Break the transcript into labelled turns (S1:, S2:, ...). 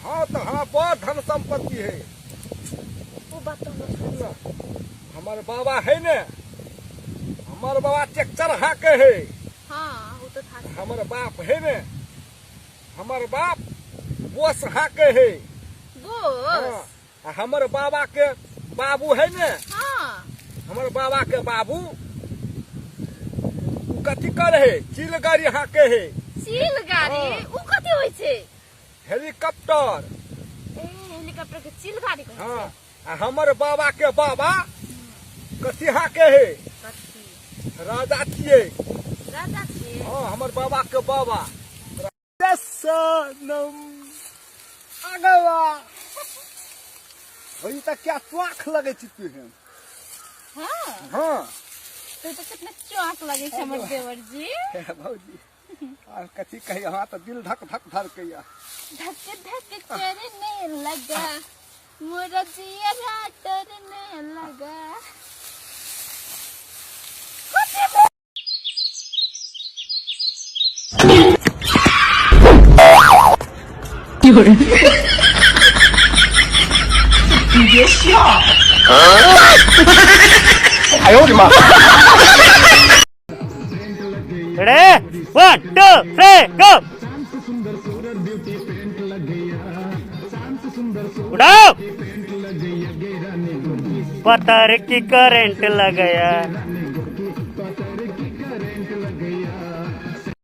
S1: हाँ तऽ हमरा बड़ धन सम्पत्ति है।
S2: ओ बात तऽ हमरा
S1: हमर बाबा है ने, हमर बाबा ट्रैक्टर हाँके है।
S2: हाँ, ओ तऽ था।
S1: हमर बाप है ने, हमर बाप बोस हाँके है।
S2: बोस?
S1: हाँ, आ हमर बाबा के बाबू है ने,
S2: हाँ,
S1: हमर बाबा के बाबू उ कथी करे है? चील गाड़ी हाँके है।
S2: चील गाड़ी?
S1: हाँ।
S2: उ कथी होइ छै?
S1: हेलीकॉप्टर।
S2: ए, हेलीकॉप्टर के चील गाड़ी कहै छै?
S1: हाँ, आ हमर बाबा के बाबा कथी हाँके है?
S2: कथी?
S1: राजा छियै।
S2: राजा छियै?
S1: हाँ, हमर बाबा के बाबा सनम अगवा भई तऽ क्या स्वाख लगै छी तू हेन।
S2: हाँ।
S1: हाँ।
S2: तू तऽ कितना चौक लगै छै हमर देवर जी।
S1: हे भौजी, आर कथी कही, अहाँ तऽ दिल धक धक धड़कैया।
S2: धक धक करने लगा मोरा जिया डरने लगा।
S3: 你别笑！哎呦我的妈！
S4: Ready? 1, 2, 3, go! उड़ाओ! पतर की करंट लगाया।